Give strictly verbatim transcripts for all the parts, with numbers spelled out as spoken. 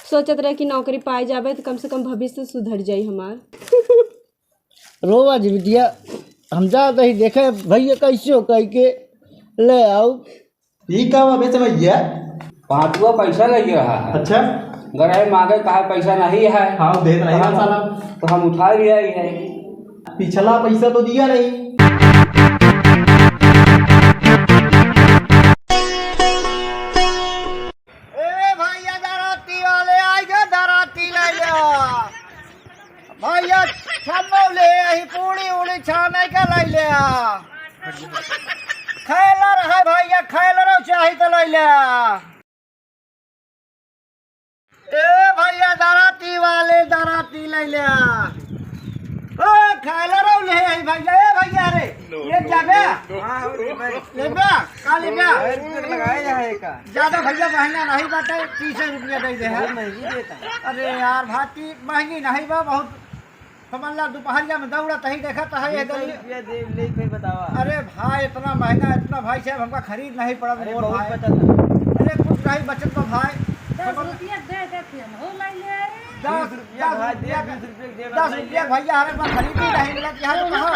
सोचत रहे कि नौकरी पाए जाबे तो कम से कम भविष्य सुधर जाई हमार। रोवा जी बिटिया, हम जात ही देखे भैया कैसे हो कह के ले आओ। ई का बा बे समैया? पाँचवा पैसा लग रहा है। अच्छा। गरहे मांगे कहा पैसा नहीं है। हाँ, देत नहीं तो हम, साला। तो हम उठा लिया ही है। पिछला पैसा तो दिया नहीं। ए भैया दराती वाले, आई गे दराती ले ले। भैया छन्नो ले, यही पूड़ी उड़ी छाने के ले ले। खैलर है भैया, खैलरो चाही तो ले ले। ए भैया दराती वाले, दराती ले ले। ओ खैलरो ले आई भैया। ए भैया रे, ले जाबे? हाँ, हो रे भाई। लेबे? का लेबे? ढाई रुपये लगाए है का? ज्यादा भैया महंगा नहीं बाटे, तीस रुपया दे दे है। बहुत महंगी देता। अरे यार भाती महंगी नहीं बा, बहुत समझ ला, दोपहरिया में दौड़त ही देखत है ये तीस गली। रुपया दे, ले फिर बतावा। अरे भाई, इतना महंगा, इतना भाई साहब, हमका खरीद नहीं पड़त, अरे मोर बहुत भाई। बचत है। अरे कुछ नहीं बचत बा भाई। दस रुपया दे दे, फिर हो लाई ले। दस, बीस रुपया दस भाई, दे, रुपया, बीस रुपया के दे, दस भाई, रुपया ले। भैया, हरे पास खरीद ही नहीं मिलत, यहाँ तो कहाँ?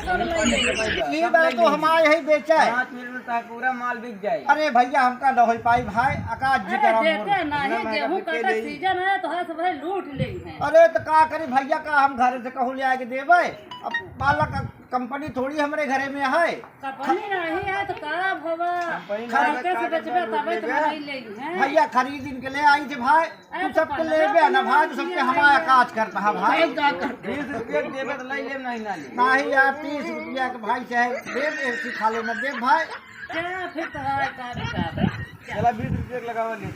सब लाई ले। ये बार तो हमारे यही बेचा है। पाँच मिनट में तो पूरा माल बिक जाए। अरे भैया, हमका न हो पाई भाई, आकाश जी अरे करा मोर। देते नहीं, इतना महंगा गेहूं बिके काटा नहीं। सीजन है, तो हाथ भाई लूट ले हैं। अरे तो का करी भैया, का हम घरे से कहूँ ले आके देबे? अब पालक कंपनी थोड़ी हमरे घरे में है। कंपनी नहीं है तो का भवा? कंपनी नहीं है, खरीदे से का बेचबे करबे, तबे तो लेबे। बनाई ले हैं। भैया खरीद इनके ले आई थे भाई, अरे तू तो सबके पन्द्रह लेबे ना भाई, तू सबके पन्द्रह हमारा रुपया काज करता है भाई। बीस रुपया के देबे तो ले लेब, नहीं ना ले। नहीं यार, तीस रुपया के भाई चाहे देब, एक ही खा लेना देब भाई। चला फिर तो है, का भी का बा। चला बीस रुपया के लगावा ले।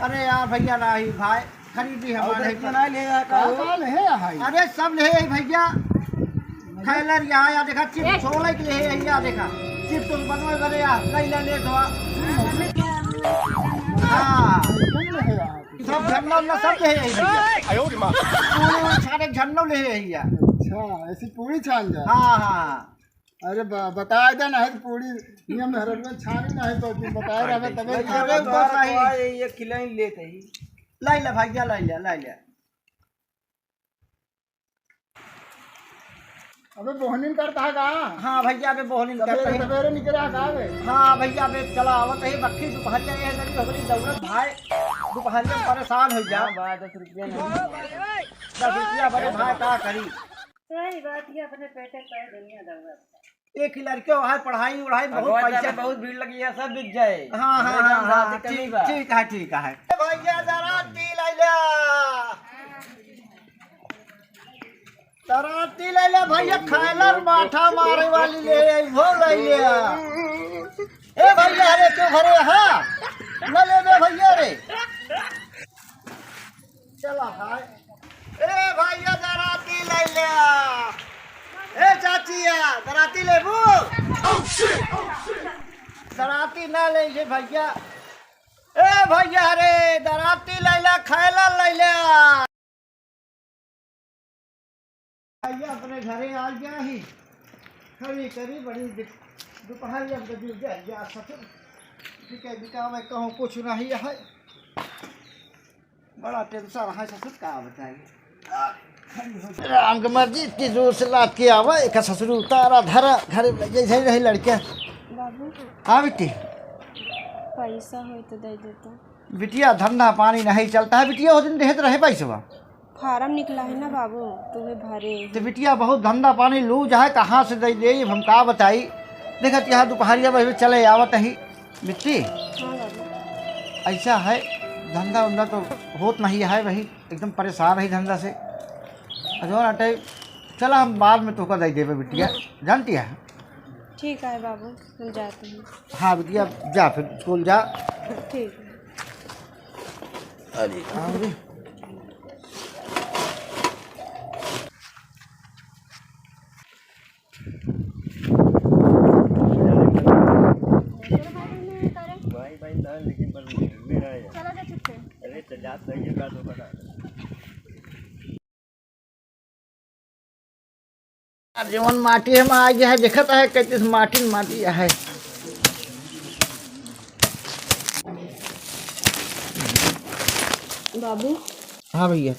अरे यार भैया नहीं भाई, खरीदी और हमारे दस पर। बना ले यार, का का हो? का ले है भाई? अरे सब ले है भैया। खैलर यहाँ, यहाँ देखा, चिप्स छोड़े के लिए है, यहाँ देखा। चिप्स तो बनवे करे यार, ले ले, ले धोआ। हाँ। कौन ले है यार? सब झरना उरना सब ले है भैया। पूरी उरी छाने के झरना ले है यार। अच्छा, ऐसी पूरी छान जा। हाँ, हाँ। अरे बा-, बताए दे ना, है तो पूरी नियम धरम में छानी ना है तो तू बताए रहे तबे। अरे वो तो सही। ये, ये खिलाई लेते ही। लाई ले भैया, लाई ले, लाई ले। अबे बोहनिन करता है का? हाँ भैया, अबे बोहनिन करता है। सवेरे निकला का बे? हाँ भैया, अबे चला आवत है, बक्खी दोपहरिया ये लगी, हमरी दौड़त भाई, दोपहरिया में परेशान हो जा। हाँ, भाई, दस रुपया नहीं। दस रुपया बड़े भाई, का करी? सही बात, ये अपने पेटे पे दुनिया दौड़त। एक ही लड़के वहाँ पढ़ाई उढ़ाई बहुत भगवान पैसा। जाने बहुत भीड़ लगी है, सब बिक जाए। हाँ, हाँ, मेरे हाँ, गाँव हाँ, जाति कमी ठीक, बा। ठीक है, ठीक है। ए भैया, दराती ले ले। दराती ले ले भैया, खैलर माठा मारे वाली ले, वो ले ले। ए भैया, अरे क्यों भरे, हाँ? न लेबे भैया रे। चला भाई। ए भैया, दराती ले ले। ए चाचिया, दराती लेबू? दराती ना ले ये भैया। ए भैया रे, दराती ले ले, खैलर ले ले। भैया अपने घरे आ गया ही। खड़ी करी बड़ी दि-, दोपहरिया में तो गिर गया, गया ससुर। बिके बिका में कहूँ कुछ नहीं है। बड़ा टेंशन है ससुर, का बताई। राम के मर्जी, इतनी जोर से लात के आवा, एक ससुर उतारा, धरा, घरे जैसे ही रही लड़के। बाबू। हाँ बेटी। पैसा होई तो दे देता। बिटिया, धंधा पानी नहीं चलता है बिटिया, वो दिन देहत रहे पैसवा। फार्म निकला है ना बाबू, तुम्हें भरे हैं। तो बिटिया, बहुत धंधा पानी लूज है, कहाँ से दे दे, हम का बताई। देखत यहाँ दोपहरिया में चले आवत ही बिट्टी। हाँ बाबू। ऐसा है, धंधा उंधा तो होत नहीं है, वही एकदम परेशान है धंधा से। और जौन अटे, चला हम बाद में तोहका दे देबे बिटिया, जानती है। ठीक है बाबू, हम जाते हैं। हाँ बिटिया, जा फिर स्कूल जा। ठीक है। अरे राम रे। भाई, भाई, ना, लेकिन पर मेरा है। चला जा चुप से। अरे, तो जात सही है, का तो पता। अब जवन माटी हम आ गया है, देखत है, कैसे माटी न माटी है। बाबू। हाँ भैया।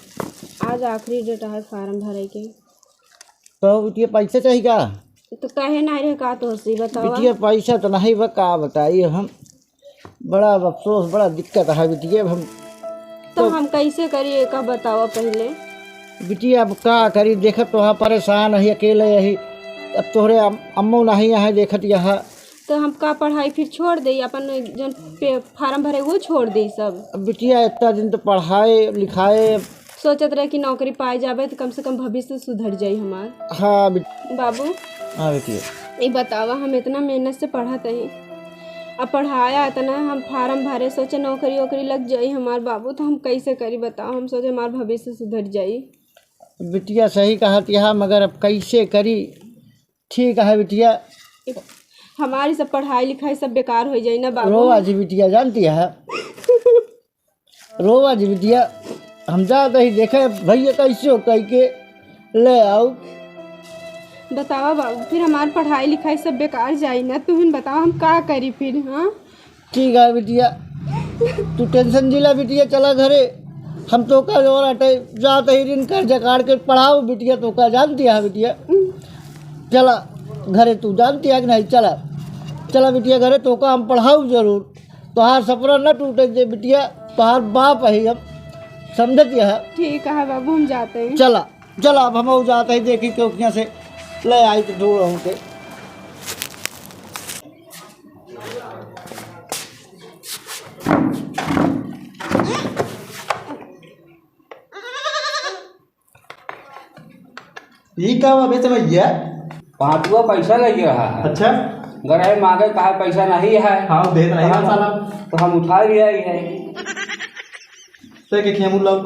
आज आखिरी डेट है फार्म भरे के। तो बिटिया, पैसा चाही का? तो कहे नाहीं रहे का तोहसे, बतावा। बिटिया, पैसा तो नहीं बा, का बताई हम। बड़ा अफसोस, बड़ा दिक्कत है बिटिया। अब हम तो तो हम कैसे करी, एका बतावा पहिले। बिटिया, अब का करी, देखत तो हाँ परेशान है, अकेले यही। अब तोहरे अम-, अम्मो नहीं है देखत यहाँ। तो हम का पढ़ाई फिर छोड़ देई, अपन जौन पे-, फार्म भरे वो छोड़ देई सब। अब बिटिया, इतना दिन तो पढ़ाए लिखाए। सोचत रहे कि नौकरी पाए जाबे तो कम से कम भविष्य सुधर जाई हमार। हाँ बिट- बाबू। हाँ बिटिया। ई बतावा, हम इतना मेहनत से पढ़त हई, अब पढ़ाया इतना, हम फार्म भरे, सोचे नौकरी वोकरी लग जाई हमार बाबू, तो हम कैसे करी बतावा, हम सोचे हमार भविष्य सुधर जाई। बिटिया सही कहत यहाँ, मगर अब कैसे करी? ठीक है बिटिया। हमारी सब पढ़ाई लिखाई सब बेकार हो जाई ना बाबू। रोवा जी बिटिया, जानती है, रोवा जी बिटिया, हम जात ही देखे भैया कैसे हो कह के ले आओ। बतावा बाबू, फिर हमार पढ़ाई लिखाई सब बेकार जाई ना, तुम बतावा हम का करी फिर, हाँ? ठीक है बिटिया, तू टेंशन जिला बिटिया, चला घरे। हम तोका जोर अटे जात ही दिन कर जकाड़ के पढ़ाओ बिटिया, तोका जानती है बिटिया। चला घरे, तू जानती है कि नहीं? चला, चला बिटिया घरे, तोका हम पढ़ाऊ जरूर। तोहार सपना न टूटे दे बिटिया, तोहार बाप है हम, समझत यह। ठीक है बाबू, हम जाते हैं। चला, चला, अब हम जाते हैं, देखी चौकिया से ले आई तो ढूंढ के। ई का बा बे समैया? पाँचवा पैसा लग रहा है। अच्छा। गरहे मांगे कहा पैसा नहीं है। हाँ, देत नहीं है हाँ, साला। तो हम उठा लिया ही है। ते के खेमू लाओ।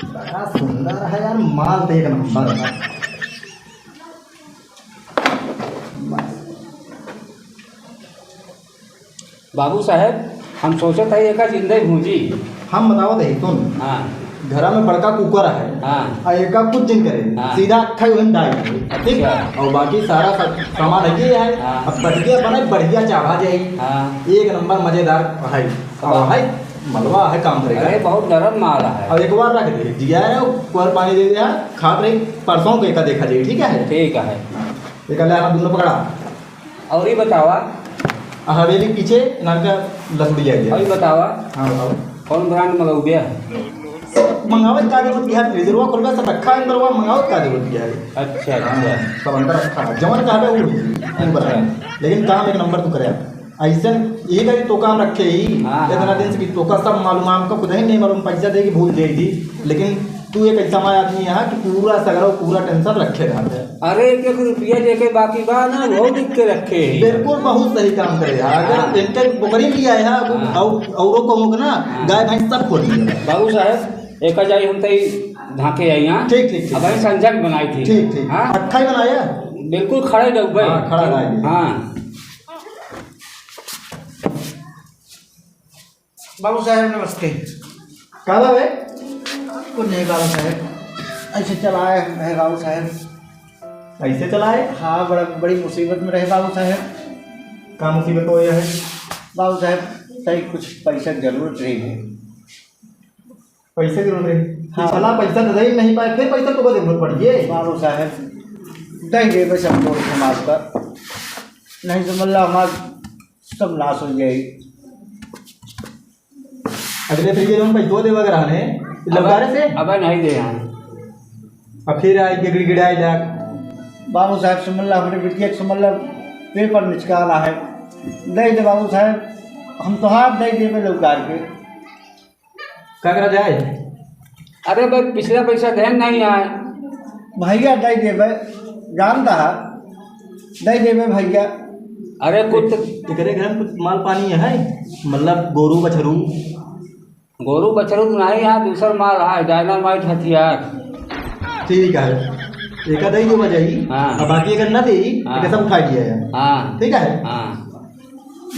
बड़ा सुंदर है यार, माल तो एक नंबर है। बाबू साहेब, हम सोचत हई एका जिंदे भूंजी। हम बतावत हई, सुन। हाँ। घरा में बड़का कुकर है। हाँ। आ एका कुछ जिन करे। हाँ। सीधा अक्खा ही उहन डाल दे। ठीक? अच्छा। और बाकी सारा सा-, सामान है ये है। हाँ। अब बढ़िया बने, बढ़िया चाभा जाई। हाँ। एक नंबर मजेदार है। वाह। और है, मलवा है काम करेगा। अरे, बहुत नरम माल है। और एक बार रख दे, जिया है, ऊपर पानी दे दे, खात रही, परसों को एका देखा जाई, ठीक है? ठीक है। हाँ। एक ले आना, दोनों पकड़ा। और ये बतावा। आ, हवेली पीछे नाम का लसुड़िया गया। और ये बतावा। हाँ, बताओ। कौन ब्रांड मंगाऊ गया? मंगावत का जरूरत है? फ्रीजरवा खोलबा, सब रखा है अंदरवा, मंगावत का जरूरत है? अच्छा, हाँ, अच्छा। सब अंदर रखा है। जवन कहबे वो होई, वो अच्छा। ब्रांड। लेकिन काम एक नंबर तू करे। ऐसन ये करी तो काम रखे ही, हाँ, इतना हाँ। दिन से कि तोका सब मालूम, हमका खुद ही नहीं मालूम, पैसा दे के भूल जाई थी। लेकिन तू एक ऐसा आदमी है कि पूरा सगरो, पूरा टेंशन रखे रहते। अरे, एक एक रुपया जेके बाकी बा ना, वो लिख के रखे ही। बिल्कुल, बहुत सही काम करे यार। अगर हाँ। इनके बकरी भी आए हैं, वो हाँ। और, औरों को होगा ना, हाँ। गाय भैंस सब खोल दिया। बाबू साहब, एक जाई हम तई धाके आई, हाँ? ठीक, ठीक, ठीक। अब हम संजग बनाई थी। ठीक, ठीक। हाँ? अच्छा ही बनाया? बिल्कुल खड़ा ही डब्बे। हाँ, खड़ा रह गया। हाँ। बाबू साहेब, नमस्ते। का बा बे? कुछ नहीं बाबू साहेब, ऐसे चलाए है बाबू साहेब। ऐसे चलाए? हाँ, बड़ा, बड़ी मुसीबत में रहे बाबू साहेब। का मुसीबत हो है? बाबू साहेब, सही कुछ पैसा की जरूरत रही है। पैसे की जरूरत रही? हाँ। पिछला पैसा तो दे ही नहीं पाए, फिर पैसा तो जरूरत पड़ी है? बाबू साहेब, दे दे बस हम लोग समाज का, नहीं तो मतलब हमार सब नाश हो जाई। अगले फिर ये लोग पैसो देवे के रहने, लौटारे से? अबे नहीं दे हैं। अब फिर आई गिड़गिड़ाई लाग। बाबू साहेब, सुमल्ला, हमरे बिटिया के सुमल्ला पेपर निचकाना है। दे दे बाबू साहेब, हम तोहार दे देबे लौटार के। का करा जाए? अरे भाई, पिछला पैसा देन नहीं आए। भैया, दे देबे, जानता है, दे देबे भैया। अरे कुछ एकरे घर में कुछ माल पानी है, मतलब गोरू बछरू? गोरू बछरू तो नहीं है, दूसर माल है, डायनामाइट हथियार। ठीक है, एका दे देबा जाई। हाँ। अब बाकी अगर ना दे, हाँ। तो सब उठा लिया है। हाँ। ठीक है? हाँ।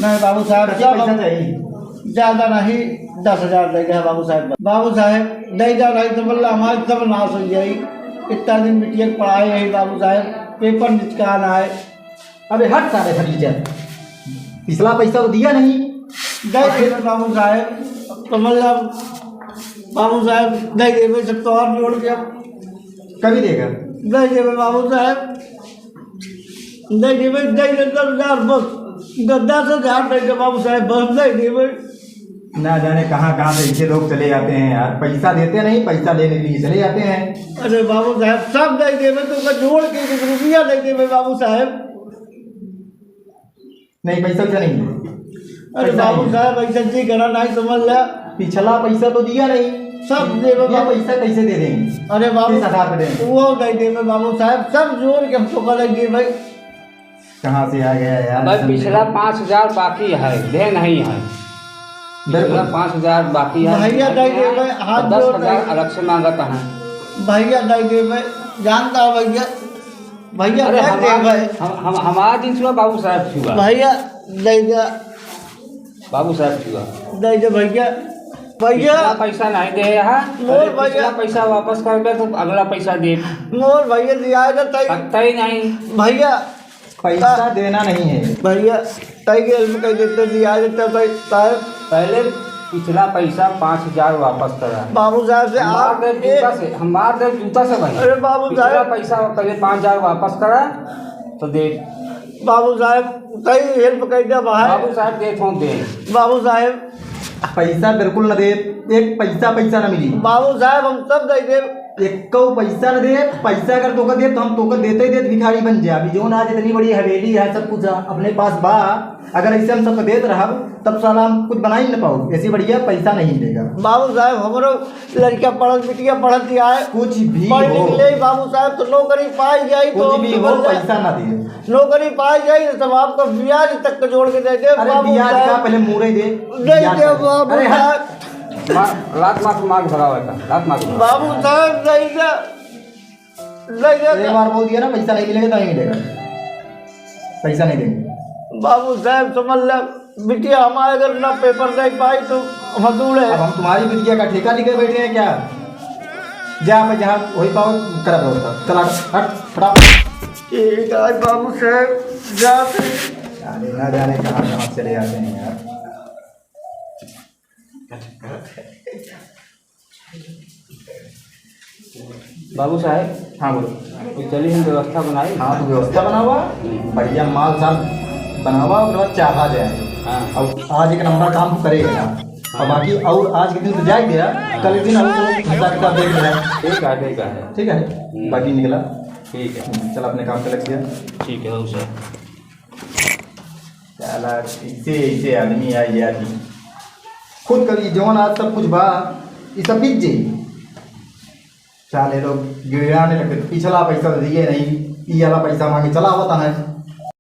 नहीं बाबू साहेब, कितना सब पैसा चाहिए? ज्यादा नहीं, दस हजार दे दे बाबू साहेब। बाबू साहेब, दे जा नहीं तो बोला हमारे सब नाश हो जाई। इतना दिन बिटिया के पढ़ाई है बाबू साहेब, पेपर निचकान आए। अबे हट सारे फटीचर, पिछला पैसा तो दिया नहीं। दे दे बाबू साहेब। समझ ला बाबू साहब, दइ देबे सब तोहार जोड़ के। कभी देगा? दइ देबे बाबू साहब, दइ देबे, दइ देबे दस हजार बस, द-, दस हजार दइ दे बाबू साहब, बस दइ देबे। ना जाने कहाँ कहाँ से ऐसे लोग चले जाते हैं यार, पैसा देते नहीं, पैसा लेने के लिए चले जाते हैं। अरे बाबू साहब, सब दइ देबे, तोका जोड़ के एक रुपया दइ देबे बाबू साहब। नहीं, पैसा वैसा नहीं है। अरे पैसा बाबू नहीं है। साहब, ऐसा जी करा नहीं समझ ला। पिछला पैसा तो दिया नहीं। सब देबे ये बाबू। पैसा कैसे दे देंगे? अरे बाबू, किस आधार पे देंगे? वो नहीं देबे बाबू साहब, सब जोड़ के हमको कर दिए भाई। कहाँ से आ गया यार, भाई, समझे? पिछला पाँच हजार बाकी है, दे नहीं है। बिल्कुल। पिछला पाँच हजार बाकी है, भैया, नहीं दे है, देबे, हाथ और जोड़ दस हजार दे। अलग से मांगत है। भैया, दे देबे, जानता है भैया। भैया, अरे दे दे हमार, भाई। हम, हम, हमार दिन छुआ, बाबू साहब छुआ। भैया, दे दे। बाबू साहब छुआ। दे दे भैया। भैया। पिछला पैसा नहीं दे यहाँ। मोर अरे, पिछला भैया। पैसा वापस कर दे तो अगला पैसा दे। मोर भैया दिया है तो तय। सकता ही नहीं। भैया। पैसा का देना नहीं है। भैया, तय के help कर देते, दिया देते भाई साहब। पहले पिछला पैसा पाँच हजार वापस करा। बाबू साहब से हम मार आप दे जूता एक से, हम मार दे जूता से भाई। अरे बाबू पिछला साहब। पैसा पहले पाँच हजार वापस करा, तो दे। बाबू साहब, तय help कर दे भाई। बाबू साहब, दे तो दे। बाबू साहब। पैसा बिल्कुल न दे, एक पैसा, पैसा न मिली। बाबू साहब, हम सब दे देब। एको पैसा न दे, पैसा अगर तोका दे, तो हम तोका देते ही देत भिखारी बन जाए। अभी जौन आज इतनी बड़ी हवेली है, सब कुछ अपने पास बा, अगर ऐसे हम सबको देत रहब, तब साला हम कुछ बना ही न पाओ। ऐसे बढ़िया पैसा नहीं मिलेगा। बाबू साहब, हमरो लड़का पढ़त, बिटिया पढ़त ही आए। कुछ भी पढ़ हो। लिख ले बाबू साहब, तो नौकरी पाई जाई, तो कुछ हम भी तो हो, बन जाए। पैसा ना दे। नौकरी पाई जाई, तो सब आपका ब्याज तक के जोड़ के दे दे, अरे बाबू ब्याज साहब। का, पहले मुरई दे, दे ब्याज दे, का। बाबू अरे हट। साहब। मार, लात मार, मार भगाओ ऐसा, लात मार भगाओ। बाबू साहब, नहीं दे, नहीं दे। एक बार बोल दिया ना, पैसा नहीं मिलेगा तो नहीं मिलेगा, पैसा नहीं देंगे। बाबू साहब, समझ ले, बिटिया हमारे अगर ना paper दे पाई तो हम दूर है। अब हम तुम्हारी बिटिया का ठेका लेके बैठे हैं क्या? जा, मैं जहाँ वही पाओ, करा व्यवस्था। चला, हट, फटाफट। ठीक है बाबू साहब, जाते। अरे ना जाने कहाँ कहाँ चले जाते हैं यार। बाबू साहब। हाँ, बोलो। तो चलिए हम व्यवस्था बनाई। हाँ, तो व्यवस्था बनावा। बढ़िया माल साल बनावा, ओकरे बाद चाहा जाए। हाँ। और आज एक नंबर काम तो करेगा। हाँ। और बाकी और आज के दिन तो जाए गया, हाँ। कल के दिन हम लोग हिसाब किताब देख लेंगे। ठीक है, ठीक है। ठीक है? हम्म। बाकी निकला। ठीक है। हम्म, चल अपने काम पे लग गया। ठीक है, बाबू साहब। साला, ऐसे, ऐसे आदमी आ गया कि खुद कभी जौन आज सब कुछ बा, ये सब बीत जाई। साले लोग गिड़गिड़ाने लगते, "पिछला पैसा तो दिए नहीं, ये वाला पैसा मांगे चला होता है।"